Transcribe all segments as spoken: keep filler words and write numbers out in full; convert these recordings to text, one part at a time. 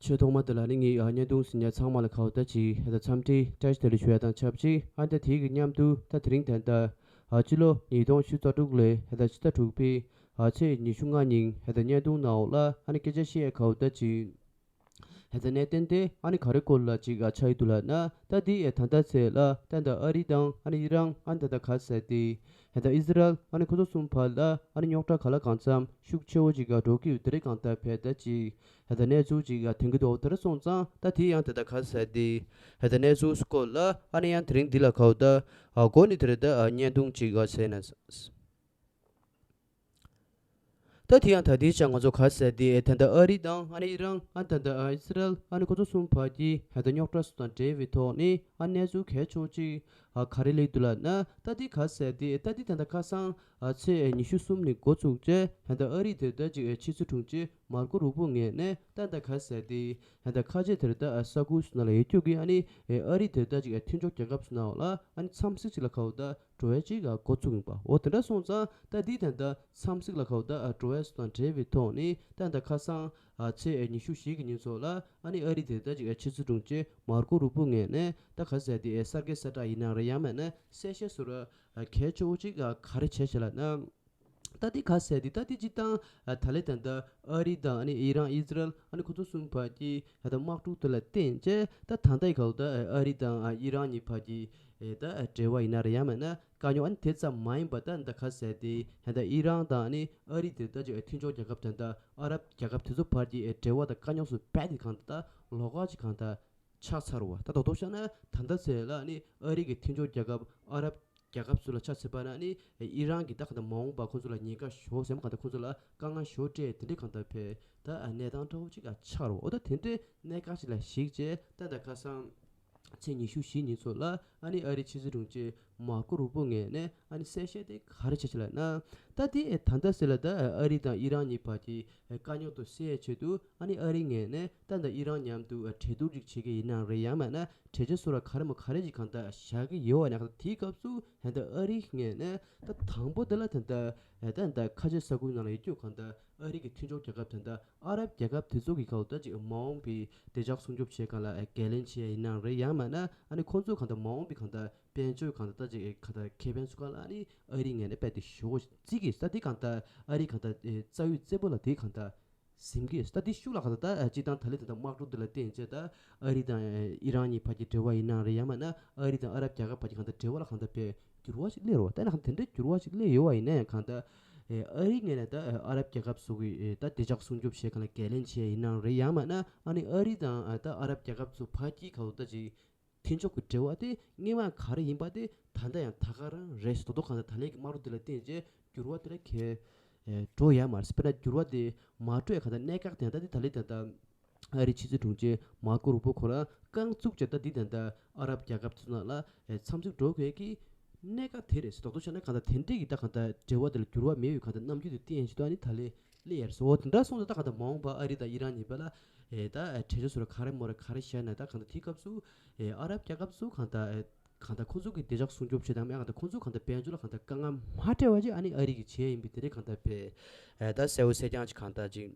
ཆོས་ཐོག་མ་དེ་ལ་ནི་ངས་ཨ་བརྙན་ཐུང་གཟིགས་མཁན་ཚང་མ་ལ་ཁ་བ་ད་ཅིག་ཧེ་ད་འཚམས་འདྲི་བཀྲ་ཤིས་བདེ་ལེགས་ཞུ་ཡ་དང་ཆབས་ཅིག་ཨ་ད་དེའི་གི་མཉམ་དུ་ད་དེ་རིང་ད་ད་ཨ་སྤྱི་ལོ་ཉིས་སྟོང་ཉི་ཤུ་རྩ་དྲུག་ལོའི་ཧེ་ད་ཕྱི་ཟླ་དྲུག་པའི་ཨ་ཚེས་ཉི་ཤུ་ལྔ་ཉིན་ཧེ་ད་བརྙན་ཐུང་ནང་འོག་ལ་ཨ་ནི་སྐད་ཆ་བཤད་ཡ་ཁ་བ་ད་ཅིག་ཧེ་ད་གནད་དོན་དེ་ཨ་ནི་ག་རེ་སྐོར་ལ་ཅིག་ཨ་ཆགས་ཡི་འདུག་ལབ་ན། ད་དེ་ཨེ་ད་ལྟ་ཚེ་ལ་ད་ད་ཨ་རི་དང་ཨ་ནི་ཨི་རན་ཨ་ནི་ད་ད་ག་ཟེར་དེ་ཧེ་ད་ཨི་སི་རལ་ཨ་ནི་ཁོ་ཚོ་གསུམ་བར་ལ་ཨ་ནི་རྙོག་དྲ་ག་ལ་གང་འཚམ་ཤུགས་ཆེ་བོ་ཅིག་ག་འགྲོ་གི་ཡོད་དེ་རེད། གང་ལྟར་བས་ད་ཅིག་ཧེ་ད་གནས་ཚུལ་ཅིག་ག་ཐོན་གི་འདུག་དེ་འདྲ་སོང་ཙང་ད་དེ་ཡང་ད་ད་ག་ཟེར་དེ་ཧེ་ད་གནས་ཚུལ་སྐོར་ལ་ཨ་ནི་ཡང་དེ་རིང་འདི་ལ་ག་བ་ད་ཨ་གོ་ནི་དེ་རེད། ད་ཨ་བརྙན་ཐུང་ཅིག་ག་ཟེར་ན། ད་དེ་ཡང་ད་ལྟའི་ཆ་ང་ཚོ་ག་ཟེར་དེ་ད་ལྟ་ཨ་རི་དང་ཨ་ནི་ཨི་རན་ཨ་ད་ལྟ་ཨི་སི་རལ་ཨ་ནི་ཁོ་ཚོ་གསུམ་བར་གྱི་ཧ་ད་རྙོག་དྲ་སོགས་དང་འབྲེལ་བའི་ཐོག་ནས་ཨ་གནས་ཚུལ་གལ་ཆེ་བོ་ཅིག་ཨ་ག་རེ་སླེབས་འདུག་ལབ་ན། ད་དེ་ག་ཟེར་དེ་ད་དེ་ད་ལྟ་ཁ་སང་ཨ་ཚེས་ཉི་ཤུ་གསུམ་ནས་འགོ་བཙུགས་བྱས་ཧ་ད་ཨ་རི་དེ་ད་ཅིག་ཨ་ཕྱི་སྲིད་དྲུང་ཆེ་མར་ཀོ་རུ་པོ་ངོས་ནས་ད་ད་ག་ཟེར་དེ་ད་ལྟ་ཁ་ཆེ་དེར་ད་ས་ཁུལ་སུ་ན་ལ་ཡོད་རྒྱུ་གི་ཨ་ནི་ཨ་རི་དེར་ད་ཅིག་མཐུན་ཕྱོགས་རྒྱལ་ཁབ་སུ་ན་ལ་ཨ་ནི་འཚམས་གཟིགས་ཅིག་ལ་ཁ་བ་ད་འགྲོ་ཡ་ཅིག་འགོ་ཚུགས་ཡིན་པ། འོ་དེ་འདྲ་སོང་ཙང་ད་འདི་ད་ལྟ་འཚམས་གཟིགས་ལ་ཁ་བ་ད་འགྲོ་ཡ་སུ་དང་འབྲེལ་བའི་ཐོག་ནས་ད་ད་ཁ་སང་ཚེས་ཉི་ཤུ་བཞི་གི་ཉིན་ཚོ་ལ་ཨ་ནི་ཨ་རི་དེར་ད་ཅིག་ཕྱི་སྲིད་དྲུང་ཆེ་མར་ཀོ་རུ་པོ་ངོས་ནས་ད་ག་ཟེར་དེ་གསར་འགོད་གསལ་བསྒྲགས་ཡིན་ནའང་རེད། ཡང་མིན་ན་གསལ་བཤད་བཟོ་འདྲ་གལ་ཆེ་བོ་ཅིག་ག་རེ་བྱས་བྱས་ལབ་ན། ད་དེ་ག་ཟེར་དེ་ད་དེ་སྤྱིར་བཏང་ད་ལྟ་ད་ལྟ་ཨ་རི་དང་ཨ་ནི་ཨི་རན་ཨི་སི་རལ་ཨ་ནི་ཁོ་ཚོ་གསུམ་བར་གྱི་ད་ལྟ་དམག་འཁྲུག་དེ་ལ་བརྟེན་བྱས་ད་ད་ལྟ་ག་ད་ཨ་རི་དང་ཨི་རན་གཉིས་བར་གྱི་ད་འབྲེལ་བ་ཡིན་ན་རེད། ཡང་མིན་ན་དཀའ་རྙོག་ཨ་ནི་དེ་ཙམ་མ་ཡིན་པ་ད་ད་ག་ཟེར་དེ་ད་ཨི་རན་དང་ཨ་ནི་ཨ་རི་དེ་ད་ཅིག་མཐུན་ཕྱོགས་རྒྱལ་ཁབ་དང་ད་ཨ་རབ་རྒྱལ་ཁབ་དེ་ཚོ་བར་གྱི་འབྲེལ་བ་དང་དཀའ་རྙོག་སོགས་རྦད་དེ་གང་ད་ད་ལོགས་ཀ་ཅིག་གང་ད་ཆགས་ཚར་བ། ད་རྡོག་རྡོག་བཤད་ན་ད་ལྟ་ཚེ་ལ་ནི་ཨ་རི་གི་མཐུན་ཕྱོགས་རྒྱལ་ཁབ་ཨ་རབ་རྒྱལ་ཁབ་ཚོ་ལ་ཆ་མཚོན་པ་ན་ནི་ཨི་རན་གྱི་ད་གང་ལྟར་མ་འོངས་པ་ཁོ་ཚོ་ལ་ཉེན་ཁ་ཞོག་ཟེར་མ་གང་ལྟར་ཁོ་ཚོ་ལ་དཀའ་ངལ་ཞོག་སྤྲད་དེ་འདྲའི་གང་ལྟར་བས་ད་གནས་སྟངས་འདྲ་བོ་ཅིག་ཆགས་རོགས། འོ་ད་དེ་འདྲའི་གནད་འགག་ཅིག་ལ་གཞིགས་བྱས་ད་ད་ཁ་སང་ཚེས་ཉི་ཤུ་བཞི་ཉིན་ཚོ་ལ་ཨ་ནི་ཨ་རི་ཕྱི་སྲིད་དྲུང་ཆེ་མར་ཀོ་རུ་པོ་ངོས་ནས་ཨ་ནི་གསལ་བཤད་དེ་ག་རེ་བྱས་ཅི་ལབ་ན། ད་དེ་ད་ལྟ་ཟེར་ལ་ད་ཨ་རི་དང་ཨི་རན་གཉིས་བར་གྱི་དཀའ་རྙོག་དེ་སེལ་ཡའི་ཆེད་དུ་ཨ་ནི་ཨ་རི་ངོས་ནས་ད་ད་ཨི་རན་མཉམ་དུ་གྲོས་བསྡུར་ཅིག་བྱེད་ཀྱི་ཡིན་ནའང་རེད། ཡང་མིན་ན་གྲོས་ཆོད་བཟོ་འདྲ་ག་རེ་མོ་ག་རེ་ཅིག་གང་ལྟར་བཞག་གི་ཡོད་པ་ནས་དེའི་སྐབས་སུ་ད་ལྟ་ཨ་རི་ངོས་ནས་ད་དང་པོ་དེ་ལ་ད་ལྟ་ད་ལྟ་ཁ་ཆེ་ས་ཁུལ་ནང་ལ་ཡོད་རྒྱུ་གང་ལྟར་ཨ་རི་གི་མཐུན་ཕྱོགས་རྒྱལ་ཁབ་ད་ལྟ་ཨ་རབ་རྒྱལ་ཁབ་དེ་ཚོ་གི་ཁ་ལ་ད་ཅིག་མ་འོངས་པའི་བདེ་འཇགས་སྲུང་སྐྱོབ་བྱེད་སྒང་ལ་འགན་ལེན་བྱེད་ཡ་ཡིན་ནའང་རེད། ཡང་མིན་ན་ཨ་ནི་ཁོང་ཚོས་གང་ལྟར་མ་འོངས་པའི་གང་ལྟར་དཔལ་འབྱོར་གང་ལྟར་ད་ཅིག་གང་ལྟར་ཁེ་ཕན་ཚུགས་སྒང་ལ་ཨ་ནི་ཨ་རི་ངོས་ནས་རྦད་དེ་ཞུ་དགོས་བརྩི་གི། ད་དེ་གང་ལྟར་ཨ་རི་གང་ལྟར་རྩ་བའི་རྩེ་ཕུད་ལ་དེ་གང་ལྟར་ཟིན་གི། ད་དེ་ཤུགས་ལ་གང་ལྟར་ད་སྤྱིར་བཏང་ད་ལྟ་ད་ལྟ་དམག་འཁྲུག་འདི་ལ་བརྟེན་བྱས་ད་ཨ་རི་དང་ཨི་རན་གཉིས་བར་གྱི་འབྲེལ་བ་ཡིན་ནའང་རེད། ཡང་མིན་ན་ཨ་རི་དང་ཨ་རབ་རྒྱལ་ཁབ་བར་གྱི་གང་ལྟར་འབྲེལ་བ་ལ་གང་ལྟར་བས་འགྱུར་བ་ཞིག་སླེབས་རོགས། ད་ནི་གང་དེ་འདྲའི་འགྱུར་བ་ཞིག་སླེབས་ཡོད་པ་ཡིན་ན་ཡང་གང་ལྟར་ཨ་རི་ངོས་ནས་ད་ཨ་རབ་རྒྱལ་ཁབ་སོགས་ཀྱི་ད་བདེ་འཇགས་སྲུང་སྐྱོབ་བྱེད་སྒང་ལ་འགན་ལེན་བྱེད་ཡ་ཡིན་ནའང་རེད། ཡང་མིན་ན་ཨ་ནི་ཨ་རི་དང་ད་ཨ་རབ་རྒྱལ་ཁབ་ཚོ་བར་གྱི་གང་ལྟར་ད་ཅིག་མཐུན་ཕྱོགས་ཀྱི་འབྲེལ་བ་དེ་སྔོན་མ་ག་རེ་ཡིན་པ་དེ་ད་ལྟ་ཡང་ད་ག་རང་རེད་ཟེར། རྡོག་རྡོག་གང་ལྟར་ད་ལན་གྱི་དམག་འཁྲུག་དེ་ལ་བརྟེན་བྱས་འགྱུར་བ་དེ་ལ་གལ་འགྲོ་ཡ་མ་རེད། དཔེར་ན་འགྱུར་བ་དེ་མ་འགྲོ་ཡ་གང་ལྟར་གནད་འགག་དེ་ད་ལྟ་དེ་ད་ལན་ད་ལྟ་ཨ་རིའི་ཕྱི་སྲིད་དྲུང་ཆེ་མར་ཀོ་རུ་པོ་ཁོ་རང་རྐང་བཙུགས་བྱས་ད་འདི་ད་ལྟ་ཨ་རབ་རྒྱལ་ཁབ་ཚོ་ནང་ལ་འཚམས་གཟིགས་འགྲོ་དགོས་ཀྱི་གནད་འགག་དེ་རེད་ཟེར། རྡོག་རྡོག་བྱས་ན་གང་ལྟར་དེ་འདྲས་ཀྱི་ད་གང་ལྟར་འབྲེལ་བ་དེ་ལ་འགྱུར་བ་མེད་པའི་གང་ལྟར་རྣམ་འགྱུར་དེ་བསྟན་བྱས་ད་ཨ་ནི་ད་ལན་སླེབས་ཡ་རེད་ཟེར། འོ་དེ་འདྲ་སོང་ཙང་ད་གང་ལྟར་མ་འོངས་པ་ཨ་རི་དང་ཨི་རན་གཉིས་བར་ལ་ཨེ་ད་ཨེ་གྲོས་ཆོད་བཟོ་འདྲ་ག་རེ་མོ་རེ་ག་རེ་བཞག་ན་ད་གང་ལྟར་དེའི་སྐབས་སུ་ཨེ་ཨ་རབ་རྒྱལ་ཁབ་ཚོ་གང་ལྟར་ཨེ་གང་ལྟར་ཁོང་ཚོ་གི་བདེ་འཇགས་སྲུང་སྐྱོབ་བྱེད་དང་མེད་གང་ལྟར་ཁོང་ཚོ་གང་ལྟར་དཔལ་འབྱོར་ལ་གང་ལྟར་དཀའ་ངལ་མ་སྤྲད་པ་ཅིག་ཨ་ནི་ཨ་རི་གིས་བྱས་ཡིན་པའི་དེ་འདྲའི་གང་ལྟར་བས་ཨེ་ད་གསལ་བོ་གསལ་རྐྱང་ཅིག་གང་ལྟར་ཅིག་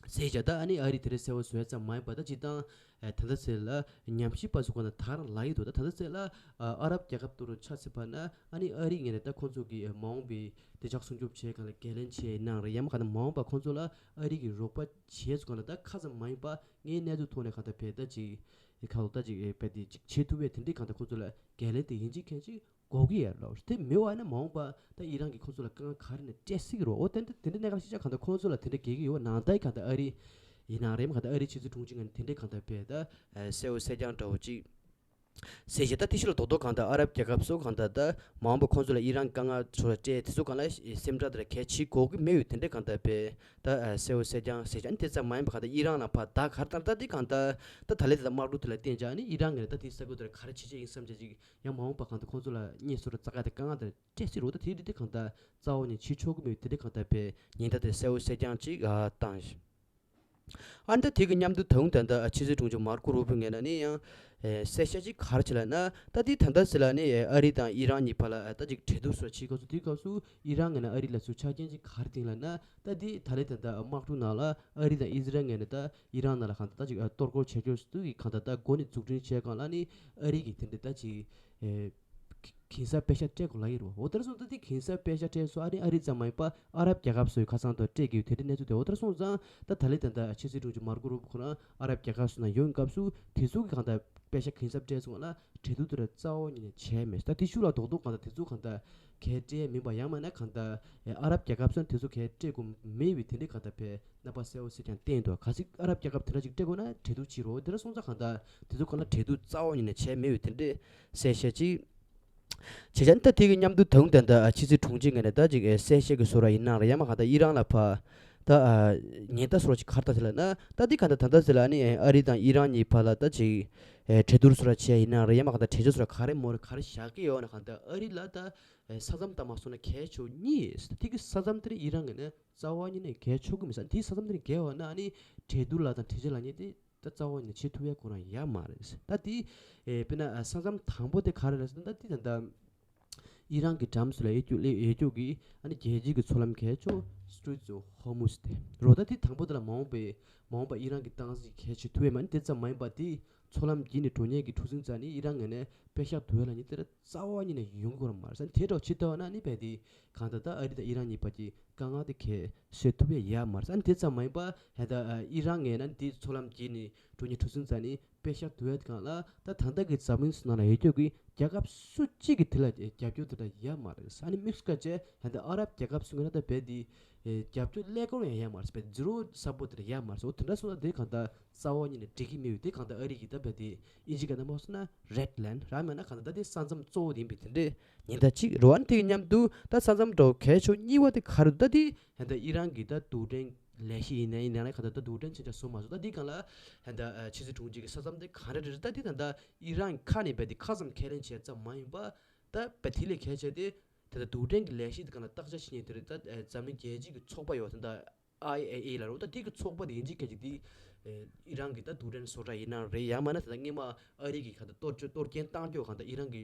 གསལ་བྱ་ད་ཨ་ནི་ཨ་རི་དེ་འདྲའི་གསལ་བོ་བཟོ་ཡ་ཙམ་མ་ཡིན་པ་ད་སྤྱིར་བཏང་ཨེ་ད་ལྟ་ཚེ་ལ་ཉམས་ཞིབ་པ་ཚོ་གང་ལྟར་ད་ག་རང་ལབ་ཡི་འདུག་ད་ད་ལྟ་ཚེ་ལ་ཨ་ཨ་རབ་རྒྱལ་ཁབ་དུ་རུ་ཆ་མཚོན་པ་ན་ཨ་ནི་ཨ་རི་ངོས་ནས་ད་ཁོང་ཚོ་གི་ཨེ་མ་འོངས་པའི་བདེ་འཇགས་སྲུང་སྐྱོབ་བྱེད་སྒང་ལ་འགན་ལེན་བྱས་ཡིན་ནའང་རེད། ཡང་མ་གང་ལྟར་མ་འོངས་པ་ཁོང་ཚོ་ལ་ཨ་རི་གི་རོགས་པ་བྱས་ཚུལ་གང་ལ་ད་ཁ་ཙམ་མ་ཡིན་པ་ངའི་གནས་ཚུལ་ཐོག་ནས་གང་ལྟར་བས་ད་ཅིག་ཁ་ལོ་ད་ཅིག་བས་དེ་ཅིག་བྱེད་ཐུབ་པའི་དེ་འདྲའི་གང་ལྟར་ཁོང་ཚོ་ལ་འགན་ལེན་དེ་ཡིན་གཅིག་མིན་གཅིག་དགོས་ཀྱི་ཡོད་རེད། དེ་མེད་པ་ན་མ་འོངས་པ་ད་ཨི་རན་གྱིས་ཁོང་ཚོ་ལ་དཀའ་ངལ་ག་རེ་ནས་སྤྲད་སྲིད་ཀྱི་རེད། འོ་དེ་འདྲ་དེ་འདྲ་གནད་འགག་ཤེས་བྱ་གང་ལྟར་ཁོང་ཚོ་ལ་དེ་འདྲ་འགལ་གྱི་ཡོད་པ་ནང་ལྟར་གང་ལྟར་ཨ་རི་ཡིན་ནའང་རེད། མ་གང་ལྟར་ཨ་རིའི་ཕྱི་སྲིད་དྲུང་ཆེ་ངོས་ནས་དེ་འདྲའི་གང་ལྟར་བས་ད་གསལ་བོ་གསལ་རྐྱང་འདྲ་བོ་ཅིག་ཟེར་བྱས་ད་དེ་ཕྱི་ལ་རྡོག་རྡོག་གང་ལྟར་ཨ་རབ་རྒྱལ་ཁབ་ཚོ་གང་ལྟར་ད་མ་འོངས་པ་ཁོང་ཚོ་ལ་ཨི་རན་དཀའ་ངལ་ཚོ་ལ་སྤྲད་དེ་ཚོ་གང་ལ་སེམས་ཁྲལ་དེ་ལ་གལ་ཆེ་དགོས་ཀྱི་མེད་ཡོད་དེ་འདྲའི་གང་ལྟར་བས་ད་གསལ་བོ་གསལ་རྐྱང་ཟེར་བྱས་ཨ་ནི་དེ་ཙམ་མ་ཡིན་པ་གང་ལྟར་ཨི་རན་ལ་ཕར་ད་གར་ལྟར་ད་དེ་གང་ལྟར་ད་ད་ལས་དེ་ལ་དམག་འཁྲུག་དེ་ལ་བརྟེན་བྱས་ཨ་ནི་ཨི་རན་ངོས་ནས་ད་དེའི་ས་ཁུལ་དེ་ལ་ག་རེ་བྱེད་ཆེད་ཡིན་བསམ་བྱས་ཅིག་ཡང་མ་འོངས་པ་གང་ལྟར་ཁོང་ཚོ་ལ་རྙེད་སོ་ར་རྩ་ཁ་དེ་དཀའ་ངལ་དེ་སྤྲད་སྲིད་རོ། ད་དེའི་རིགས་དེ་གང་ལྟར་རྩ་བ་ནས་བྱེད་ཆོག་གི་མེད་དེ་འདྲའི་གང་ལྟར་བས་ཉེན་བརྡ་དེ་གསལ་བོ་གསལ་རྐྱང་ཅིག་བཏང་ཞིང་། ཨ་ནི་ད་དེ་གི་མཉམ་དུ་ད་དུང་ད་ལྟ་ཕྱི་སྲིད་དྲུང་ཆེ་མར་ཀོ་རུ་བྷི་ངོས་ནས་ནི་ཡང་གསལ་བཤད་ཅིག་ག་རེ་བྱས་ལབ་ན། ད་དེ་ད་ལྟ་ཟེར་ལ་ནི་ཨ་རི་དང་ཨི་རན་གཉིས་བར་ལ་ད་ཅིག་གྲོས་བསྡུར་སོགས་བྱེད་སྐབས་སུ། དེའི་སྐབས་སུ་ཨི་རན་ངོས་ནས་ཨ་རི་ལ་ཚུར་ཆ་རྐྱེན་ཅིག་ག་རེ་བཏིང་ལབ་ན། ད་དེ་ད་ལྟའི་ད་ལྟ་དམག་འཁྲུག་ནང་ལ་ཨ་རི་དང་ཨི་ཟི་རལ་ངོས་ནས་ད་ཨི་རན་ནང་ལ་གང་ལྟར་ད་ཅིག་གཏོར་རྒོལ་བྱེད་རྒྱུ་དེ་གི་གང་ལྟར་ད་འགོ་ནས་འཛུགས་སྐྲུན་བྱས་སྒང་ལ་ནི་ཨ་རི་གིས་དེ་འདྲ་ད་ཅིག་གན་ས་པད་ཤག་སྤྲད་དགོས་ལབ་ཀྱི་རེད་པ། འོ་དེར་སོང་ཙང་དེ་གན་ས་པད་ཤག་སྤྲད་སོང་། ཨ་རི་ཨ་རི་ཙམ་མ་ཡིན་པ་ཨ་རབ་རྒྱལ་ཁབ་ཚོའི་ཁ་སང་དུ་སྤྲད་ཀྱི་ཡོད། དེ་འདྲའི་གནས་ཚུལ་དེ། འོ་དེར་སོང་ཙང་ད་ད་ལྟའི་ད་ལྟ་ཕྱི་སྲིད་དྲུང་ཆེ་མར་ཀོ་རུ་བྷི་ཁོ་རང་ཨ་རབ་རྒྱལ་ཁབ་ཚོ་ནང་ཡོང་སྐབས་སུ་དེ་ཚོ་གི་གང་ལྟར་པད་ཤག་གན་ས་སྤྲད་སོང་ན་གྲོས་བསྡུར་དེ་རྩ་བ་ཉིད་ནས་བྱས་མེད། ད་དེ་ཤུགས་ལ་རྡོག་རྡོག་གང་ལྟར་དེ་ཚོ་གང་ལྟར་གལ་སྤྲད་མིན་པ་ཡང་མིན་ན་གང་ལྟར་ཨ་རབ་རྒྱལ་ཁབ་ཚོས་དེ་ཚོ་གལ་སྤྲད་དགོས་མེད་པའི་དེ་འདྲའི་གང་ལྟར་བས་རྣམ་པ་གསལ་པོ་གསལ་རྐྱང་བསྟན་འདུག། གལ་སྲིད་ཨ་རབ་རྒྱལ་ཁབ་དེ་འདྲ་ཅིག་སྤྲད་དགོས་ན་གྲོས་བསྡུར་བྱེད་རོགས། དེ་འདྲ་སོང་ཙང་གང་ལྟར་དེ་ཚོ་གང་ལ་གྲོས་བསྡུར་རྩ་བ་ཉིད་ནས་བྱས་མེད་པའི་དེ་འདྲའི་གསལ་བཤད་ཅིག་བྱས་ཙང་། ད་དེ་གི་མཉམ་དུ་ད་དུང་ད་ལྟ་ཕྱི་སྲིད་དྲུང་ཆེ་ངོས་ནས་ད་ཅིག་གསལ་བཤད་ཀྱི་བཟོ་འདྲ་ཡིན་ན་རེད། ཡང་མིན་གང་ལྟར་ཨི་རན་ལ་ཕར་ད་ཉེན་བརྡ་བཟོ་འདྲ་ཅིག་ག་རེ་བཏང་ཟེར་ལབ་ན། ད་དེ་གང་ལྟར་ད་ལྟ་ཟེར་ལབ་ནི་ཨ་རི་དང་ཨི་རན་གཉིས་བར་ལ་ད་ཅིག་གྲོས་བསྡུར་བཟོ་འདྲ་བྱས་ཡིན་ན་རེད། ཡང་མིན་གང་ལྟར་གྲོས་ཆོད་བཟོ་འདྲ་ག་རེ་མོ་རེ་ག་རེ་བཞག་གི་ཡོད་ན། གང་ལྟར་ཨ་རི་ལ་ད་ས་མཚམས་ལྟ་མ་སོང་ན་འགལ་ཆོག་གཉིས། དེ་གི་ས་མཚམས་དེ་ཨི་རན་གྱི་ནས་རྩ་བ་ཉིད་ནས་འགལ་ཆོག་གི་མི་འདུག། དེའི་ས་མཚམས་དེ་འགལ་བ་ན་ཨ་ནི་གྲོས་བསྡུར་ལ་དང་གྲོས་ཆོད་ལ་ཉེ་དེ་ད་རྩ་བ་ཉིད་ནས་བྱེད་ཐུབ་ཡ་ཁོ་རང་ཡོད་མ་རེད། ད་དེ་ཨེ་དཔེར་ན་ས་མཚམས་དང་པོ་དེ་ག་རེ་རེད་ཟེར་ན། ད་དེ་ད་ད་ཨི་རན་གྱི་འགྲམ་སུ་ལ་ཡོད་རྒྱུ་ལས་ཡོད་རྒྱུ་གི་ཨ་ནི་རྒྱལ་སྤྱིའི་གི་མཚོ་ལམ་གལ་ཆེ་Straits of Hormuz དེ་རོ། ད་དེ་དང་པོ་དེ་ལ་མ་འོངས་པའི་མ་འོངས་པ་ཨི་རན་གྱི་སྟངས་འཛིན་གལ་ཆེ་ཐུབ་ཡ་མ་ནི་དེ་ཙམ་མ་ཡིན་པ། དེ་མཚོ་ལམ་བརྒྱུད་ནས་འགྲོ་མཁན་གྱི་འཁྲུག་ཟིང་རྩ་ནི་ཨི་རན་ངོས་ནས་པད་ཤག་བསྡུ་ཡ་ལ་ནི་དེ་ར་རྩ་བ་ཉིད་ནས་ཡོང་གི་ཡོད་མ་རེད་ཟེར། དེ་འདྲ་བྱེད་ཐུབ་ན་ནི་བས་དེ་གང་ལྟར་ད་ཨ་རི་དང་ཨི་རན་གཉིས་བར་གྱི་དཀའ་ངལ་དེ་གས་སེལ་ཐུབ་ཡ་ཡོད་མ་རེད་ཟེར། དེ་ཙམ་མ་ཡིན་པ་ཧེ་ད་ཨི་རན་ངོས་ནས་དེ་མཚོ་ལམ་བརྒྱུད་ནས་འགྲོ་མཁན་འཁྲུག་ཟིང་རྩ་ནི་པད་ཤག་བསྡུ་ཡ་དེ་གང་ལ་ད་ད་ལྟ་གི་འཛམ་གླིང་ཚོ་ནང་ལ་ཡོད་རྒྱུ་གི་རྒྱལ་ཁབ་སུ་གཅིག་གིས་དེ་ལ་རྒྱབ་སྐྱོར་དེ་འདྲ་ཡོད་མ་རེད་ཟེར། ཨ་ནི་དམིགས་སུ་བཀར་བྱས་ཧེ་ད་ཨ་རབ་རྒྱལ་ཁབ་ཚོ་ངོས་ནས་ད་བས་དེ་རྒྱབ་སྐྱོར་ཀླད་ཀོར་ཡང་ཡོད་མ་རེད་ཟེར། བས་zero support དེ་འདྲ་ཡོད་མ་རེད་ཟེར། འོ་དེ་འདྲ་སོང་ན་དེ་གང་ལྟར་རྩ་བ་ཉིད་ནས་འགྲིག་གི་མེད་པས། དེ་གང་ལྟར་ཨ་རི་གིས་ད་བས་དེ་ཨིན་ཇི་སྐད་ནང་མ་སོང་ན་red line ར་མེད་ན་གང་ལྟར་ད་དེ་ས་མཚམས་གཙོ་བོ་དེ་ཡིན་པས་དེ་འདྲའི་ཉེན་བརྡ་ཅིག་རེད་པ། ཨ་ནི་དེ་གི་མཉམ་དུ་ད་ས་མཚམས་འདྲ་བོ་གལ་ཆེ་གཉིས་པ་དེ་ག་རེ་འདུག། ད་དེ་ཧེ་ད་ཨི་རན་གྱི་ད་རྡུལ་ཕྲན་ལས་གཞི་ཡིན་ན་ཡིན་ན་གང་ལྟར་ད་རྡུལ་ཕྲན་ཅི་འདྲ་བཟོ་མ་བཟོ་ད་དེ་གང་ལ་ཧེ་ད་ཕྱི་སྲིད་དྲུང་ཆེ་གི་ས་མཚམས་དེ་ག་འདྲ་རེད། ད་དེ་ད་ད་ཨི་རན་ཁ་ནས་བས་དེ་ཁ་ཙམ་ཁས་ལེན་བྱས་ཙམ་མ་ཡིན་པ། ད་བས་དེ་ལས་གལ་ཆེ་དེ་དེ་ད་རྡུལ་ཕྲན་གྱི་ལས་གཞི་དེ་གང་ལ་བརྟག་དཔྱད་བྱེད་མཁན་དེ་རེད། ད་འཛམ་གླིང་རྒྱལ་སྤྱི་གི་ཚོགས་པ་ཡོད་དེ་ད་ཨའི་ཨེ་ཨེ་ལ་རོ། ད་དེ་གི་ཚོགས་པ་དེ་ཡིན་གཅིག་མཁན་གཅིག་དེ་ཨི་རན་གྱི་ད་རྡུལ་ཕྲན་བཟོ་གྲྭ་ཡིན་ན་རེད། ཡང་མིན་ན་ད་ད་སྔོན་མ་ཨ་རི་གི་ག་ད་གཏོར་སྐྱོན་གཏོར་སྐྱོན་བཏང་རྒྱུ་གང་ད་ཨི་རན་གྱི་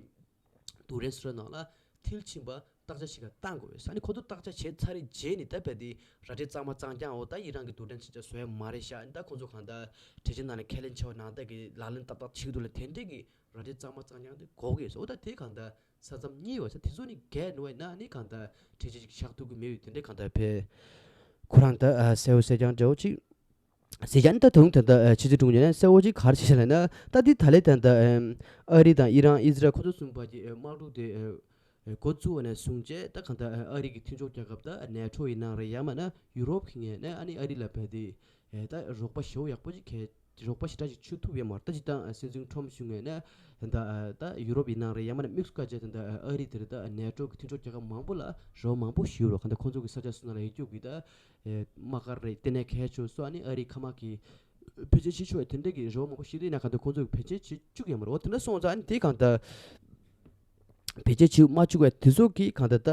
རྡུལ་ཕྲན་བཟོ་གྲྭ་ནང་ལ་མཐིལ་ཕྱིན་པ་བརྟག་དཔྱད་བྱེད་ག་བཏང་དགོས་ཡོད་ས་ནི་ཁོ་ཚོ་བརྟག་དཔྱད་བྱས་ཚར་རེ་རྗེས་ནས་ད་བས་དེ་ར་སྤྲོད་གཙང་མ་གཙང་རྐྱང་འོ་ད་ཨི་རན་གྱི་རྡུལ་ཕྲན་ཕྱིན་ཆད་བཟོ་ཡ་མ་རེད་ཤག། ད་ཁོ་ཚོ་གང་ད་གྲོས་ཆོད་ནང་ནས་ཁས་ལེན་བྱས་པ་ནང་ད་གི་ལག་ལེན་ཏག་ཏག་བྱེད་ཀྱི་འདུག་ལ་དེ་འདྲས་ཀྱི་ར་སྤྲོད་གཙང་མ་གཙང་རྐྱང་དེ་དགོས་ཀྱི་ཡོད་ས། འོ་ད་དེ་གང་ད་ས་མཚམས་གཉིས་ཡོད་ས་དེ་ཚོ་ནི་འགལ་འགྲོ་བས་ན་ནི་གང་ལྟར་གྲོས་ཆོད་ཅིག་བཞག་ཐུབ་ཀྱི་མེད་པའི་དེ་འདྲའི་གང་ལྟར་བས་ཁོ་རང་ད་གསལ་པོ་གསལ་རྐྱང་འདྲ་བོ་ཅིག་ཟེར་ཀྱང་ད་དུང་ད་ལྟ་ཕྱི་སྲིད་དྲུང་ཆེ་ནས་གསལ་པོ་ཅིག་ག་རེ་བྱས་ཤག་ལབ་ན། ད་འདི་ད་ལས་ད་ལྟ་ཨ་རི་དང་ཨི་རན་ཨི་ཟི་རལ་ཁོ་ཚོ་གསུམ་བར་གྱི་དམག་འཁྲུག་དེ་འགོ་བཙུགས་པ་ནས་བཟུང་བྱས་ད་གང་ལྟར་ཨ་རི་གི་མཐུན་ཕྱོགས་རྒྱལ་ཁབ་ད་ནེ་ཊོ་ཡིན་ན་རེད། ཡང་མིན་ན་ཡུ་རོབ་ཀྱི་ངོས་ནས་ཨ་ནི་ཨ་རི་ལ་བས་དེ་ད་རོགས་པ་ཞེ་པོ་ཡག་པོ་ཅིག་གལ་རོགས་པ་ཞེ་དྲག་ཅིག་བྱེད་ཐུབ་ཡོད་མ་རེད། ད་སྤྱིར་བཏང་སྲིད་འཛིན་ཁྲོམ་ཞུ་ངོས་ནས་ད་ད་ཡུ་རོབ་ཡིན་ན་རེད། ཡང་མིན་ན་དམིགས་སུ་བཀར་བྱས་ད་ད་ཨ་རི་དེར་ད་ནེ་ཊོ་གི་མཐུན་ཕྱོགས་རྒྱལ་ཁབ་མང་པོ་ལ་རོགས་མང་པོ་ཞུས་རོགས། གང་ལྟར་ཁོང་ཚོ་གི་ས་ཆ་སོ་ན་ལ་ཡོད་རྒྱུ་གི་ད་དམག་སྒར་རེད། དེ་ནས་གལ་ཆེ་སོ་ཨ་ནི་ཨ་རི་མཁའ་དམག་གི་བེད་སྤྱོད་བྱེད་ཆོག་དེ་འདྲ་གི་རོགས་མང་པོ་ཞིག་ཡིན་ན་གང་ལྟར་ཁོང་ཚོ་གི་བེད་སྤྱོད་བྱེད་བཅུག་ཡོད་མ་རེད། འོ་དེ་འདྲ་སོང་ཙང་ཨ་ནི་དེ་གང་ལྟར་བེད་སྤྱོད་བྱེད་མ་བཅུག་པའི་དེ་ཚོ་གིས་གང་ལྟར་ད་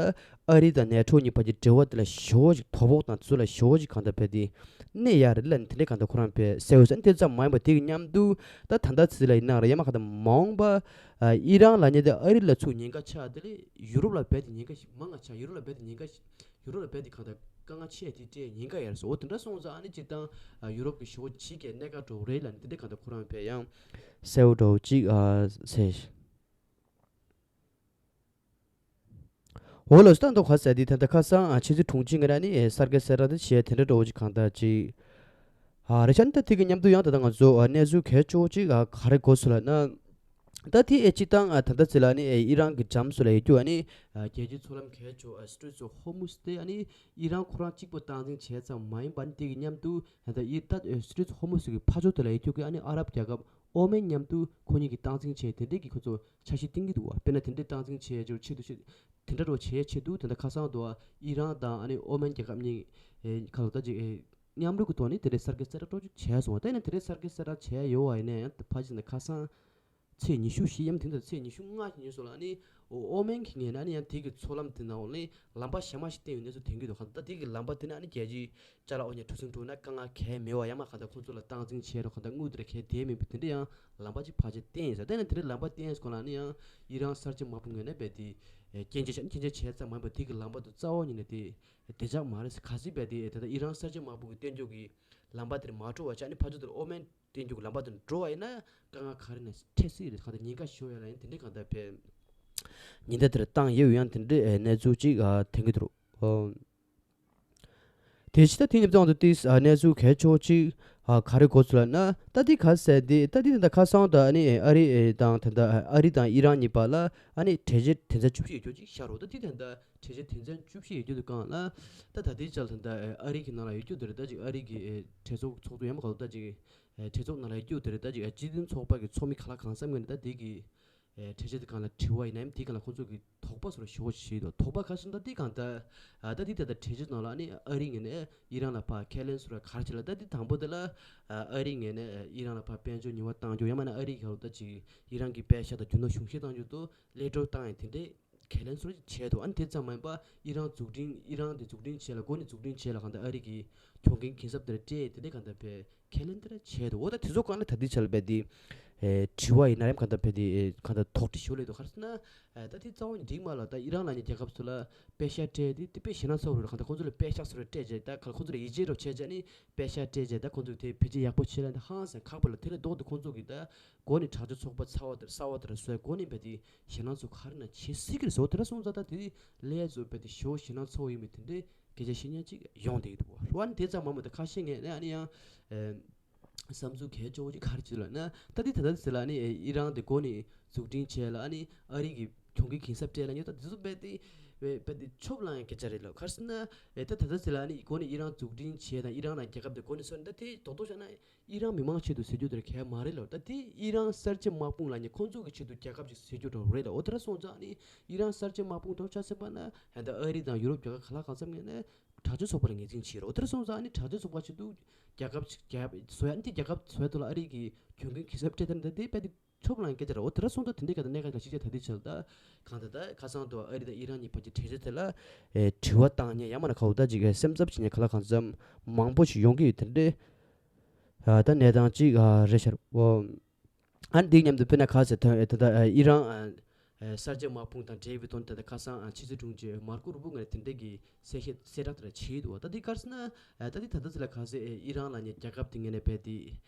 ཨ་རི་དང་ནེ་ཊོ་གཉིས་བར་གྱི་འབྲེལ་བ་དེ་ལ་ཞེ་པོ་ཅིག་དོ་ཕོག་དང་དེ་ཚོ་ལ་ཞེ་པོ་ཅིག་གང་ལྟར་བས་དེ་གནོད་ཡ་རེད་ལབ་ནས་དེ་འདྲ་གང་ལྟར་ཁོ་རང་བས་གསལ་པོ་ཟེར་ནས་དེ་ཙམ་མ་ཡིན་པ་དེ་གི་མཉམ་དུ་ད་ད་ལྟ་ཚེ་ལ་ཡིན་ན་རེད། ཡང་མིན་གང་ལྟར་མ་འོངས་པ་ཨི་རན་ལབ་མཁན་དེ་ཨ་རི་ལ་ཚུར་ཉེན་ཁ་ཆགས་དེ་ལས་ཡུ་རོབ་ལ་རྦད་དེ་ཉེན་ཁ་ཞིག་མང་ང་ཆགས། ཡུ་རོབ་ལ་རྦད་དེ་ཉེན་ཁ་ཞིག་ཡུ་རོབ་ལ་རྦད་དེ་གང་ལྟར་དཀའ་ངལ་ཆེ་དེ་སྤྲད་ཉེན་ཁ་ཡོད་རེད་ཟེར། འོ་དེ་འདྲ་སོང་ཙང་ཨ་ནི་སྤྱིར་བཏང་ཡུ་རོབ་ཀྱི་ཞེ་པོ་ཅིག་གི་གནད་འགག་འདྲ་བོ་རེད་ལབ་ནས་དེ་འདྲ་གང་ལྟར་ཁོ་རང་བས་ཡང་གསལ་པོ་འདྲ་བོ་ཅིག་ཟེར། འོ་ལགས་སོ། ད་ལྟ་ག་ཟེར་དེ་ད་ལྟ་ཁ་སང་ཕྱི་སྲིད་དྲུང་ཆེ་ང་རང་ནི་གསར་འགོད་གསལ་བསྒྲགས་དེ་བྱས་དེ་འདྲ་འདྲ་བོ་ཅིག་གང་ལྟར་ཅིག་ཨ་རེད་ཤག། ད་དེ་གི་མཉམ་དུ་ཡང་ད་ལྟ་ང་ཚོ་ཨ་གནས་ཚུལ་གལ་ཆེ་བོ་ཅིག་ཨ་ག་རེ་གོ་སོང་ལབ་ན། ད་དེ་ཨེ་སྤྱིར་བཏང་ཨ་ད་ལྟ་ཟེར་ལ་ནི་ཨེ་ཨི་རན་གྱི་འགྲམ་སོ་ལ་ཡོད་རྒྱུ་ཨ་ནི་ཨ་རྒྱལ་སྤྱིའི་མཚོ་ལམ་གལ་ཆེ་བོ་ཨ་Straits of Hormuz དེ་ཨ་ནི་ཨི་རན་ཁོ་རང་གཅིག་པོ་སྟངས་འཛིན་བྱས་ཙམ་མ་ཡིན་པ་ནི་དེ་གི་མཉམ་དུ་ད་ལྟ་ཨི་ད་ཨེ་Straits of Hormuz གི་ཕར་ཕྱོགས་དེ་ལ་ཡོད་རྒྱུ་གི་ཨ་ནི་ཨ་རབ་རྒྱལ་ཁབ་ཨོ་མན་མཉམ་དུ་ཁོ་གཉིས་ཀྱིས་སྟངས་འཛིན་བྱས་དེ་འདྲས་ཀྱི་ཁོ་ཚོ་འཆར་གཞི་བཏིང་གི་འདུག་བ། དཔེར་ན་དེ་འདྲས་སྟངས་འཛིན་བྱས་རྒྱུར་ཆེད་དུ་ཆེད་དེ་འདྲ་འདྲ་བོ་བྱས་ཆེད་དུ་ད་ལྟ་ཁ་སང་དུ་ཨི་རན་དང་ཨ་ནི་ཨོ་མན་རྒྱལ་ཁབ་གཉིས་ཨེ་ཁ་ལོ་ད་ཅིག་ཨེ་མཉམ་རུབ་ཀྱི་ཐོག་ནས་དེ་འདྲའི་གསར་འགོད་གསལ་བསྒྲགས་ཅིག་བྱས་སོང་བ། དེ་ནས་དེ་འདྲའི་གསར་འགོད་གསལ་བསྒྲགས་བྱས་ཡོད་བ་ཡིན་ན་ཡང་ཕ་ཇི་ནས་ཁ་སང་ ཚེས་ཉི་ཤུ་བཞི་ཡམ་དེ་འདྲ་ཚེས་ཉི་ཤུ་ལྔ་ཉིན་སོགས་ལ་ཨ་ནི་ཨོ་མན་གྱི་ངོས་ནས་ཨ་ནི་ཡང་དེ་གི་མཚོ་ལམ་དེ་ནང་ལ་ལམ་པ་གཞན་མ་ཞིག་བསྟན་ཡོད་གནས་ཚུལ་ཐོན་གྱི་འདུག་ག་ད་དེ་གི་ལམ་པ་དེ་ནི་ཨ་ནི་རྒྱལ་སྤྱིའི་ཅ་ལག་འོ་ཉ་གྲུ་གཟིངས་འགྲོ་ན་དཀའ་ངལ་གང་ཡང་མེད་པ་ཡང་མ་གང་ལྟར་ཁོང་ཚོ་ལ་སྟངས་འཛིན་བྱས་རོགས་གང་ལྟར་དངུལ་དེ་འདྲ་གང་ཡང་བསྡད་མེད་པའི་དེ་འདྲ་ཡང་ལམ་པ་ཅིག་ཕལ་ཆེར་བསྟན་ཡོད་ས་བསྟན་ན་དེ་འདྲའི་ལམ་པ་བསྟན་ཡོད་སྐོར་ལ་ཨ་ནི་ཡང་ཨི་རན་གསར་བརྗེ་དམག་དཔུང་ངོས་ནས་རྦད་དེ་སྐྱོན་བརྗོད་བྱས་ནས་སྐྱོན་བརྗོད་བྱས་ཙམ་མ་ཡིན་པར་དེ་གི་ལམ་པ་དེ་རྩ་བ་ཉིད་ནས་དེ་བདེ་འཇགས་མ་རེད་ཟེར། གལ་སྲིད་རྦད་དེ་ད་ལྟ་ཨི་རན་གསར་བརྗེ་དམག་དཔུང་གི་བསྟན་འགྱུར་གྱི་ལམ་པ་དེར་མ་འགྲོ་བ་བྱས་ནས་ཕར་ཚུར་དེར་ཨོ་མན་བསྟན་འགྱུར་གྱི་ལམ་པ་དེར་འགྲོ་བ་ཡིན་ན་དཀའ་ངལ་ག་རེ་ནས་འཕྲད་སྲིད་རེད། གང་ལྟར་ཉེན་ཁ་ཞེ་པོ་ཡོད་ལ་ཡང་དེ་འདྲའི་གང་ལྟར་བས་ཉེན་བརྡ་དེར་བཏང་ཡོད་ཡང་དེ་འདྲའི་གནས་ཚུལ་ཅིག་ཐོན་གྱི་འདུག་དེ་ཕྱི་ད་དེ་ཉིད་དང་དུ་ཏིས་གནས་ཚུལ་གལ་ཆེ་བོ་ཅིག་ག་རེ་གོ་ཚུལ་ལ་ན། ད་དེ་ག་ཟེར་དེ་ད་དེ་ད་ཁ་སང་ད་ཨ་ནི་ཨ་རི་དང་ད་ད་ཨ་རི་དང་ཨི་རན་གཉིས་བར་ལ་ཨ་ནི་གྲོས་མོལ་དོན་ཚན་བཅུ་བཞི་ཡོད་རྒྱུ་ཅིག་ཤར་རོ། ད་དེ་ད་ད་གྲོས་མོལ་དོན་ཚན་བཅུ་བཞི་ཡོད་རྒྱུ་དུ་གང་ལ་ད་ད་དེ་ཅལ་ད་ད་ཨ་རི་གི་ནང་ལ་ཡོད་རྒྱུ་དེ་རེད། ད་ཅིག་ཨ་རི་གི་གྲོས་ཚོགས་ཚོགས་འདུ་ཡང་མ་ག་ད་ཅིག་གྲོས་ཚོགས་ནང་ལ་ཡོད་རྒྱུ་དེ་རེད། ད་ཅིག་སྤྱི་མཐུན་ཚོགས་པ་གི་ཚོགས་མི་ག་ལ་གང་འཚམ་ངོས་ནས་ད་དེ་གི་གྲོས་ཆོད་དེ་གང་ལ་དྲི་བ་ཡིན་ནའི་དེ་གང་ལ་ཁོང་ཚོ་གི་དོགས་པ་སོར་ཞུ་བ་ཞིག་དང་དོགས་པ་ཁ་སང་ད་དེ་གང་ལྟར་ད་དེ་ལྟ་ད་གྲོས་ཆོད་ནང་ལ་ནི་ཨ་རི་ངོས་ནས་ཨི་རན་ལ་ཕར་ཁས་ལེན་སོར་གར་ཆེ་ལ་ད་དེ་དང་པོ་དེ་ལ་ཨ་རི་ངོས་ནས་ཨི་རན་ལ་ཕར་དཔལ་འབྱོར་ཉེས་པ་བཏང་རྒྱུ་ཡང་མིན་ན་ཨ་རི་ག་ལ་ད་ཅིག་ཨི་རན་གྱི་པད་ཤག་དང་རྒྱུ་ནོར་གཞུང་བཞེས་བཏང་རྒྱུ་དུ་ལས་སྒྲོལ་བཏང་ཡང་དེ་འདྲའི་ཁས་ལེན་སོར་བྱས་འདུག་ཨ་ནི་དེ་ཙམ་མ་ཡིན་པ་ཨི་རན་འཛུགས་སྐྲུན་ཨི་རན་དེ་འཛུགས་སྐྲུན་བྱས་ལ་འགོ་ནས་འཛུགས་སྐྲུན་བྱས་ལ་གང་ལྟར་ཨ་རི་གི་གྱོང་གུན་གྱིན་གསབ་དེ་འདྲ་སྤྲད་དེ་འདྲའི་གང་ལྟར་བས། ཁས་ལེན་དེ་འདྲ་བྱས་འདུག་འོ་ད་དེ་ཚོ་གང་ལ་ད་ལྟའི་ཆར་ལ་རྦད་དེ་ཨེ་དྲི་བ་ཡིན་ན་རེམ་གང་ལྟར་རྦད་དེ་ཨེ་གང་ལྟར་དོགས་འདྲི་ཞུ་ལས་འདུག་ག་རེ་ཟེར་ན། ཨེ་ད་དེ་རྩ་བ་ནས་འགྲིག་མ་ལ་ད་ཨི་རན་ལབ་མཁན་རྒྱལ་ཁབ་ཚོ་ལ་པད་ཤག་སྤྲད་དེ་དེ་དཔེ་ཞེད་སྣང་ཚ་བོ་རེད། གང་ལྟར་ཁོང་ཚོ་ལ་པད་ཤག་ཚོ་རེ་སྤྲད་རྗེས་ད་ག་ཁོང་ཚོ་ལ་ཡིད་ཆེས་རོགས་བྱས་རྗེས་ནི་པད་ཤག་སྤྲད་རྗེས་ད་ཁོང་ཚོ་དེ་བེད་སྤྱོད་ཡག་པོ་བྱེད་ལ་འདི་ཧང་སང་ཁག་པོ་ལ་དེ་ལས་ལྡོག་སྟེ་ཁོང་ཚོ་གི་ད་འགོ་ནས་དྲག་སྤྱོད་ཚོགས་པ་ཚ་བ་དེར་གསར་བ་དེར་བཟོས་འགོ་ནས་རྦད་དེ་ཞེད་སྣང་ཚོ་ག་རེ་ན་བྱེད་སྲིད་ཀྱི་རེད་ཟེར། འོ་དེ་འདྲ་སོང་ཙང་ད་དེ་ལས་ཚོ་རྦད་དེ་ཞེ་པོ་ཞེད་སྣང་ཚ་བོ་ཡིན་པའི་དེ་འདྲའི་སྐད་ཆ་བཤད་མཁན་ཅིག་ཡོང་བསྡད་ཀྱི་འདུག་བ། ཨ་ནི་དེ་ཙམ་མ་མ་ད་ཁ་ཤས་ངས་ནས་ཨ་ནི་ཡང་ཨེ་བསམ་ཚུལ་གལ་ཆེ་བོ་ཅིག་ག་རེ་བྱེད་ལབ་ན། ད་དེ་ད་ལྟ་ཟེར་ལ་ཨ་ནི་ཨེ་ཨི་རན་དེ་འགོ་ནས་འཛུགས་སྐྲུན་བྱས་ལ་ཨ་ནི་ཨ་རི་གི་གྱོང་གུན་གྱིན་གསབ་སྤྲད་ལ་ཉོ་ད་དེ་ཚོ་རྦད་དེ་རྦད་དེ་ཆོབ་ལངས་ཡང་སྐད་ཆ་རེད་ལ། ག་རེ་ཟེར་ན་ཨེ་ད་ད་ལྟ་ཟེར་ལ་ཨ་ནི་འགོ་ནས་ཨི་རན་འཛུགས་སྐྲུན་བྱས་དང་ཨི་རན་ལ་རྒྱལ་ཁབ་དེ་འགོ་ནས་བཟུང་ད་དེ་རྡོག་རྡོག་བཞག་ན། ཨི་རན་མི་མང་ཆེད་དུ་ཟེར་རྒྱུ་དེ་གལ་མ་རེད་ལ། ད་དེ་ཨི་རན་གསར་བརྗེ་དམག་དཔུང་ལ་ཉེ་ཁོང་ཚོ་གི་ཆེད་དུ་རྒྱལ་ཁབ་ཅིག་ཟེར་རྒྱུ་འདྲ་བོ་རེད་ལ། འོ་དེ་འདྲ་སོང་ཙང་ནི་ཨི་རན་གསར་བརྗེ་དམག་དཔུང་འདྲ་བོ་ཆ་ཟིན་པ་ན་ད་ཨ་རི་དང་ཡུ་རོབ་རྒྱལ་ཁབ་ག་ལ་གང་འཚམ་ངོས་ནས་དྲག་སྤྱོད་ཚོགས་པ་ལ་ངོས་འཛིན་བྱེད་རོགས། འོ་དེ་འདྲ་སོང་ཙང་ནི་དྲག་སྤྱོད་ཚོགས་པ་ཆེད་དུ་རྒྱལ་ཁབ་ཅིག་རྒྱལ་བཟོ་ཡ་ནི་དེ་རྒྱལ་ཁབ་བཟོ་ཡ་དུ་ལ་ཨ་རི་གི་གྱོང་གུན་གྱིན་གསབ་སྤྲད་ད་ནི་ད་དེ་རྦད་དེ་ཆོབ་ལངས་སྐད་ཆ་རེད། འོ་དེ་འདྲ་སོང་ཙང་དེ་འདྲའི་ག་ད་གནད་འགག་ལ་ཤིག་ཆ་ད་དེ་ཆ་ལ་ད་གང་ད་ད་ཁ་སང་དུ་ཨ་རི་དང་ཨི་རན་གཉིས་བར་གྱི་གྲོས་ཆོད་དེ་ལ་ཨེ་དྲི་བ་བཏང་མཁན་ཡང་མིན་ན་ག་བོ་ད་ཅིག་ཨེ་སེམས་འཚབ་བྱེད་མཁན་ག་ལ་གང་འཚམ་མང་པོ་ཞིག་ཡོང་གི་ཡོད། དེ་འདྲའི་ཨ་ད་གནས་སྟངས་ཅིག་ཨ་རེད་ཤག་འོ། ཨ་ནི་འདི་མཉམ་དུ་དཔེར་ན་ག་ཟེར་ད་ད་ད་ཨ་ཨི་རན་ཨ་ཨ་གསར་བརྗེ་དམག་དཔུང་དང་འབྲེལ་བའི་དོན་དེ་ད་ཁ་སང་ཨ་ཕྱི་སྲིད་དྲུང་ཆེ་མར་ཀོ་རུ་བོ་ངོས་ནས་དེ་འདྲའི་གི་གསལ་བཤད་གསལ་བསྒྲགས་དེ་འདྲ་བྱས་འདུག་ད་འདི་ག་རེ་ཟེར་ན་ཨ་ད་འདི་ད་ལྟ་ཟེར་ལ་ག་ཟེར་ཨེ་ཨི་རན་ལབ་མཁན་རྒྱལ་ཁབ་དེ་ངོས་ནས་རྦད་དེ་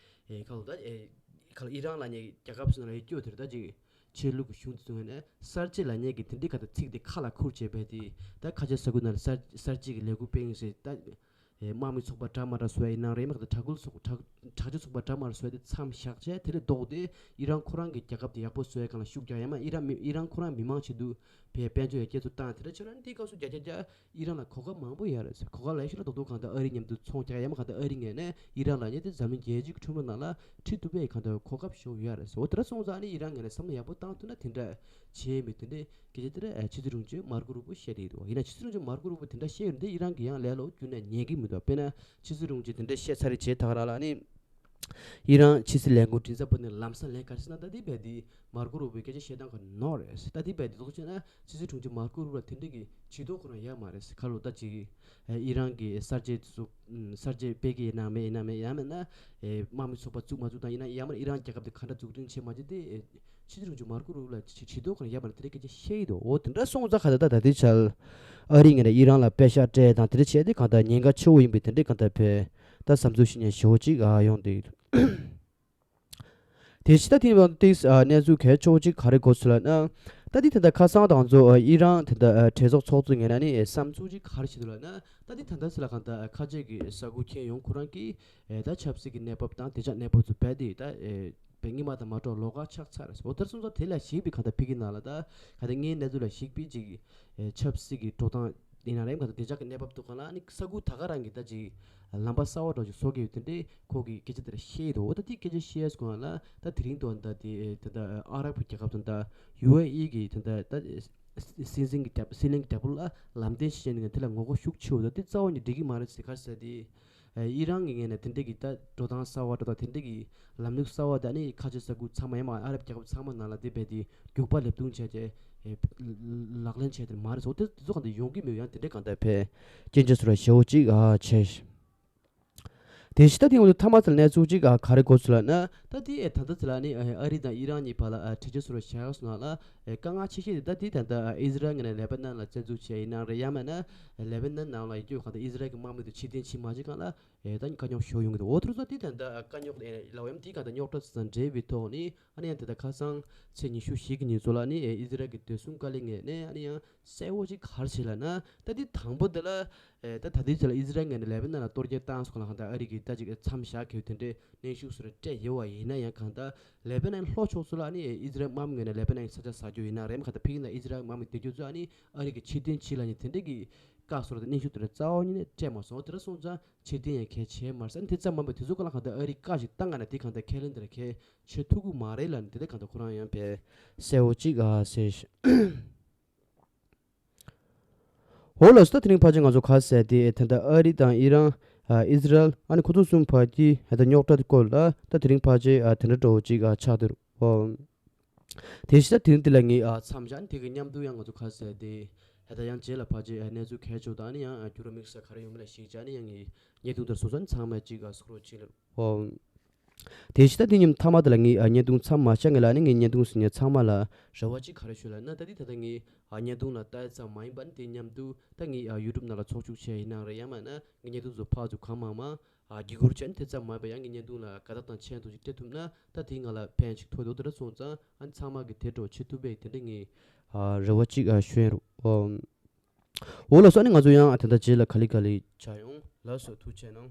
ཨེ་ག་ལ་ད་ཨེ་ག་ལ་ཨི་རན་ལབ་མཁན་རྒྱལ་ཁབ་སུ་ན་ལ་ཡོད་རྒྱུ་དེ་རེད། ད་ཅིག་ཆོས་ལུགས་ཀྱི་གཞུང་དེ་ཚོ་ངོས་ནས་གསར་བརྗེ་ལབ་མཁན་གྱི་དེ་འདྲའི་ག་ད་ཚིག་དེ་ཁ་ལ་ཁུར་བྱས་རྦད་དེ་ད་ཁ་ཆེ་ས་ཁུལ་ནང་ལ་གསར་གསར་བརྗེ་གི་ལས་འགུལ་སྤེལ་ཡིན་ཟེར་ད། ཨེ་དམག་མི་ཚོགས་པ་འདྲ་མ་འདྲ་བཟོ་ཡ་ཡིན་ནའང་རེད། མ་གཏོགས་དྲག་རྒོལ་ཚོགས་དྲག་དྲག་སྤྱོད་ཚོགས་པ་འདྲ་མ་འདྲ་བཟོ་ཡ་དེ་མཚམས་བཞག་བྱས་དེ་ལས་ལྡོག་སྟེ་ཨི་རན་ཁོ་རང་གི་རྒྱལ་ཁབ་དེ་ཡག་པོ་བཟོ་ཡ་སྒང་ལ་ཤུགས་རྒྱག་ཡ་མ་ཨི་རན་མི་ཨི་རན་ཁོ་རང་མི་མང་ཆེད་དུ་བས་དཔལ་འབྱོར་ཡར་རྒྱས་ཚུར་བཏང་དེ་འདྲ་བྱས་ན་འདི་སྐབས་སུ་རྒྱ་རྒྱ་རྒྱ་ཨི་རན་ལ་གོ་སྐབས་མང་པོ་ཡོད་རེད་ཟེར། གོ་སྐབས་ལ་ཤོད་ལ་རྡོག་རྡོག་གང་ལྟར་ཨ་རི་མཉམ་དུ་ཚོང་རྒྱག་ཡ་མ་གང་ལྟར་ཨ་རི་ངོས་ནས་ཨི་རན་ལ་ཉེ་དེ་འཛམ་གླིང་རྒྱལ་སྤྱིའི་ཁྲོམ་ར་ནང་ལ་ཁྲིད་ཐུབ་པའི་གང་ལྟར་གོ་སྐབས་ཤོར་ཡོད་རེད་ཟེར། འོ་དེ་འདྲ་སོང་ཙང་ཨ་ནི་ཨི་རན་ངོས་ནས་བསམ་བློ་ཡག་པོ་བཏང་ཐུབ་ན་དེ་འདྲ་བྱེད་མི་དེ་འདྲ། སྐད་ཆ་དེ་འདྲ་ཨ་ཕྱི་སྲིད་དྲུང་ཆེ་མར་ཀོ་རུ་བོ་བཤད་བསྡད་འདུག་ཡིན་ན་ཕྱི་སྲིད་དྲུང་ཆེ་མར་ཀོ་རུ་བོ་དེ་འདྲ་བཤད་ཡོད་རེད་འདི་ཨི་རན་གྱི་ཡང་ལས་སླ་པོ་ཁྱོན་ནས་ཉན་གྱི་མི་འདུག་དཔེར་ན་ཕྱི་སྲིད་དྲུང་ཆེ་དེ་འདྲ་བཤད་ཚར་རེད་བྱས་ད་ག་རང་ལ་ནི་ཨི་རན་ཕྱི་སྲིད་ལས་ཁུངས་མགྲིན་ཚབ་པ་ནས་ལམ་སང་ལན་ག་རེ་ཟེར་ན་ད་འདི་རྦད་དེ་མར་ཀོ་རུ་བོའི་སྐད་ཆ་བཤད་སྟངས་ག་ནོར་རེད། ད་འདི་རྦད་དེ་ལྡོག་བྱས་ན་ཕྱི་སྲིད་དྲུང་ཆེ་མར་ཀོ་རུ་བོ་ལ་དེ་འདྲ་གི་ཇུས་གཏོགས་ཁོ་རང་ཡོད་མ་རེད་ཟེར། ཁ་ལོ་ད་ཅིག་ཨི་རན་གྱི་གསར་བརྗེ་ཚོ་གསར་བརྗེ་སྤེལ་གྱི་ཡིན་ན་མེད་ཡིན་ན་མེད་ཡང་མིན་ན་དམག་མི་ཚོགས་པ་བཙུགས་མ་བཙུགས་དང་ཡིན་ན་ཡང་མིན་ཨི་རན་རྒྱལ་ཁབ་དེ་ག་འདྲ་འཛུགས་སྐྲུན་བྱེད་མ་བྱེད་དེ། ཕྱི་དྲུང་ཆེ་མར་ཀོ་རུ་བོ་ལ་ཇུས་གཏོགས་ཁོ་རང་ཡོད་པ་ནི་དེ་འདྲའི་སྐད་ཆ་བཤད་ཡི་འདུག་འོ་དེ་འདྲ་སོང་ཙང་ག་ད་ད་ད་དེ་ཆར་ཨ་རི་ངོས་ནས་ཨི་རན་ལ་པད་ཤག་སྤྲད་དང་དེ་འདྲ་བྱས་ཏེ་གང་ལྟར་ཉེན་ཁ་ཆེ་བོ་ཡིན་པའི་དེ་འདྲའི་གང་ལྟར་བས་ད་བསམ་ཚུལ་བཤད་མཁན་ཞེ་པོ་ཅིག་ཨ་ཡོང་བསྡད་ཡོད། དེ་ཕྱི་ད་དེ་ནི་ཏིས་ཨ་གནས་ཚུལ་གལ་ཆེ་བོ་ཅིག་ག་རེ་གོ་ཚུལ་ལབ་ན། ད་དེ་ད་ལྟ་ཁ་སང་དང་ཚོ་ཨ་ཨི་རན་དེ་ད་ཨ་གྲོས་ཚོགས་ཚོགས་གཙོ་ངོས་ནས་ནི་བསམ་ཚུལ་ཅིག་ག་རེ་བྱེད་འདུག་ལབ་ན། ད་དེ་ད་ལྟ་ཟེར་ལ་གང་ལྟར་ཁ་ཆེ་གི་གསར་འགོད་མཁན་ཡོངས་ཁོ་རང་གིས་ཨེ་ད་ཆབ་སྲིད་ཀྱི་གནས་བབ་དང་བདེ་འཇགས་གནས་བབ་ཚོ་རྦད་དེ་ད་ཨེ་བའི་སྔོན་མ་དང་མ་འདྲ་བ་ལོགས་ཀ་ཆགས་ཚར་རེད། འོ་དེར་སོང་ཙང་དེ་ལ་གཞིགས་པའི་གང་ལྟར་ཕ་གི་ནང་ལ་ད་གང་ལྟར་ངའི་གནས་ཚུལ་ལ་གཞིགས་པའི་ཅིག་ཨེ་ཆབ་སྲིད་ཀྱི་འགྲོ་སྟངས་ཡིན་ན་རེད། གང་ལྟར་བདེ་འཇགས་ཀྱི་གནས་བབ་དུ་གང་ལ་ནི་ས་ཁུལ་ད་ག་རང་གི་ད་ཅིག་ལམ་པ་གསར་བ་འདྲ་ཅིག་བཟོ་གི་ཡོད་དེ་འདྲའི་ཁོ་གི་སྐད་ཆ་དེ་འདྲ་བཤད་ཡོད་འདུག་འོ་ད་དེ་སྐད་ཆ་བཤད་ཡས་སྐོར་ལ་ད་དེ་རིང་དུ་ད་དེ་ད་ད་ཨ་རབ་ཀྱི་རྒྱལ་ཁབ་དང་ད་ཡུ་ཨེ་ཨི་གི་ད་ད་ད་སྲིད་འཛིན་གྱི་རྒྱབ་སྲིད་བློན་གྱི་རྒྱབ་ལ་ལམ་སྟོན་བྱས་ནས་དེ་ལ་ངོ་རྒོལ་ཤུགས་ཆེ་བོ་ད་དེ་རྩ་བ་ནས་འགྲིག་གི་མ་རེད་ཟེར་ག་རེ་ཟེར་དེ། ཨ་ཨི་རན་གྱི་ངོས་ནས་དེ་འདྲས་ཀྱི་ད་འགྲོ་སྟངས་གསར་བ་འགྲོ་སྟངས་དེ་འདྲས་ཀྱི་ལམ་ལུགས་གསར་བ་དང་ནི་ཁ་ཆེ་ས་ཁུལ་ཚང་མ་ཡང་མ་ཨ་རབ་རྒྱལ་ཁབ་ཚང་མ་ནང་ལ་དེ་རྦད་དེ་རྒྱུག་པ་ལེབ་རྡུང་བྱས་རྗེས་ཨེ་ལག་ལེན་བྱས་དེ་མ་རེད་སོ། དེ་དེ་ཚོ་གང་དུ་ཡོང་གི་མེད། ཡང་དེ་འདྲས་གང་ལྟར་ཕལ་སྐྱོན་ཆ་ཚོ་ར་ཞེ་བོ་ཅིག་ཨ་ཆེ། དེ་ཕྱི་ད་དེ་ངོ་མཐའ་མ་ཚེ་ལ་གནས་ཚུལ་གཅིག་ག་རེ་གོ་ཚུལ་ལ་ན། ད་དེ་ཨེ་ད་ལྟ་ཚེ་ལ་ནི་ཨ་རི་དང་ཨི་རན་གཉིས་བར་ལ་ཨ་འཕྲད་ཚུལ་ཞིག་སོང་ན་ལ་ཨེ་དཀའ་ངལ་ཆེ་ཤོས་དེ་ད་དེ་ད་ལྟ་ཨི་ཟི་རལ་ངོས་ནས་ལེ་པ་ནན་ལ་བཙན་འཛུལ་བྱས་ཡིན་ན་རེད། ཡང་མིན་ན་ལེ་པ་ནན་ནང་ལ་ཡོད་རྒྱུ་གང་ལྟར་ཨི་ཟི་རལ་གྱི་དམག་མི་དེ་ཕྱིར་འཐེན་བྱེད་མ་བྱེད་གང་ལ་ཨེ་ད་དཀའ་རྙོག་ཞིག་ཡོང་གི་འདུག་འོ་དེ་ཚོ་དེ་ད་ལྟ་དཀའ་རྙོག་ལ་ཡོང་ཡ་དེ་གང་ལྟར་རྙོག་དྲ་ཚང་འབྲེལ་བའི་ཐོག་ནས་ཨ་ནི་ཡང་དེ་ད་ཁ་སང་ཚེས་ཉི་ཤུ་བཞི་གི་ཉིན་ཚོ་ལ་ནི་ཨེ་ཨི་ཟི་རལ་གྱི་བདེ་སྲུང་བཀའ་བློན་ངོས་ནས་ཨ་ནི་ཡང་གསལ་བོ་ཅིག་ག་རེ་བྱས་ལབ་ན། ད་དེ་དང་པོ་དེ་ལ་ཨེ་ད་ད་ལྟའི་ཆ་ལ་ཨི་ཟི་རལ་ངོས་ནས་ལེ་པ་ནན་ལ་གཏོར་རྒོལ་བཏང་སོང་ལ་གང་ལྟར་ཨ་རི་གིས་ད་ཅིག་མཚམས་བཞག་གི་ཡོད་དེ་འདྲའི་གནོན་ཤུགས་སོགས་སྤྲད་ཡོད་པ་ཡིན་ན་ཡང་གང་ལྟར་ལེ་པ་ནན་ལྷོ་ཕྱོགས་ཚོ་ལ་ནི་ཨི་ཟི་རལ་དམག་མི་ངོས་ནས་ལེ་པ་ནན་གྱི་ས་ཆ་ཟ་རྒྱུ་ཡིན་ན་རེད། མ་གང་ལྟར་ཕ་གི་ནང་ཨི་ཟི་རལ་དམག་མི་བསྡད་རྒྱུ་ཚོ་ཨ་ནི་ཨ་རི་གིས་ཕྱིར་འཐེན་བྱེད་ལབ་ནས་དེ་འདྲའི་གི་བཀའ་སོགས་དང་གནོན་ཤུགས་དེ་འདྲ་རྩ་བ་ཉིད་ནས་སྤྲད་མ་སོང་། དེ་འདྲ་སོང་ཙང་ཕྱིར་འཐེན་ཡང་གལ་ཆེ་མ་རེད་ཟེར། དེ་ཙམ་མིན་པར་དེ་ཚོ་གང་ལ་གང་ལྟར་ཨ་རི་བཀའ་ཞིག་བཏང་ག་ན་དེ་གང་ལྟར་ཁས་ལེན་དེ་འདྲ་གལ་ཆེ་ཐུབ་ཀྱི་མ་རེད་ལབ་ནས་དེ་འདྲ་གང་ལྟར་ཁོ་རང་ཡང་དཔེ་གསལ་བོ་ཅིག་ཨ་ཟེར། འོ་ལགས་སོ། ད་དེ་རིང་ཕལ་ཆེར་ང་ཚོ་ག་རེ་ཟེར་དེ་ད་ལྟ་ཨ་རི་དང་ཨི་རན་ཨ་ཨི་ཟི་རལ་ཨ་ནི་ཁོ་ཚོ་གསུམ་བར་གྱི་ད་རྙོག་དྲ་དེ་སྐོར་ལ་ད་དེ་རིང་ཕལ་ཆེར་ཨ་དེ་འདྲ་འདྲ་བོ་ཅིག་ཨ་ཆགས་བསྡད་རེད། འོ། དེ་བཞིན་ད་དེ་རིང་འདི་ལ་ངས་ཨ་མཚམས་བཞག་ནས་དེ་གི་མཉམ་དུ་ཡང་ང་ཚོ་ག་རེ་ཟེར་དེ་ད་ལྟ་ཡང་རྗེས་ལ་ཕལ་ཆེར་ཨ་གནས་ཚུལ་གལ་ཆེ་དང་ཨ་ནི་ཡང་ཨ་འགྱུར་བ་དམིགས་བསལ་ག་རེ་ཡོང་མིན་ལ་གཞིགས་བྱས་ནས་ཡང་ངས་བརྙན་ཐུང་དེར་སོང་ཙང་ཚང་མས་ཅིག་ཨ་གཟིགས་རོགས་གྱིས་ལབ། འོ། དེ་བཞིན་ད་དེ་ཉིན་མཐའ་མ་དེ་ལ་ངས་ཨ་བརྙན་ཐུང་མཚམས་མ་བཞག་ངེས་ལ་ནི་ངས་བརྙན་ཐུང་གཟིགས་མཁན་ཚང་མ་ལ་རེ་བ་ཅིག་ག་རེ་ཞུ་ལབ་ན། ད་དེ་ད་ལྟ་ངས་ཨ་བརྙན་ཐུང་ལ་ལྟ་ཡ་ཙམ་མ་ཡིན་པ་ནི་དེ་མཉམ་དུ་ད་ངས་ཨ་ཡུ་ཊུབ་ནང་ལ་ཚོགས་ཞུགས་བྱས་ཡིན་ན་རེད། ཡང་མིན་ན་ངས་བརྙན་ཐུང་ཚོ་ཕར་ཚུར་གང་མང་མང་ཨ་བརྒྱུད་སྐུར་བྱས་ནས་དེ་ཙམ་མ་ཡིན་པ་ཡང་ངས་བརྙན་ཐུང་ལ་དགའ་རྟགས་དང་ཆེ་མཐོང་ཅིག་སྤྲད་ཐུབ་ན་ད་དེ་ང་ལ་ཕན་ཅིག་ཐོགས་འདུག་དེ་འདྲ་སོང་ཙང་ཨ་ནི་ཚང་མ་གི་དེ་འདྲ་བྱེད་ཐུབ་པའི་དེ་འདྲ་ངས་ཨ་རེ་བ་ཅིག་ཨ་ཞུ་ཡིན་རུང་། འོ་ལགས་སོ། ཨ་ནི་ང་ཚོ་ཡང་ཨ་དེ་འདྲ་རྗེས་ལ་ག་ལེ་ག་ལེ་བྱ་ཡོང་། ལགས་སོ། ཐུགས་རྗེ་གནང་།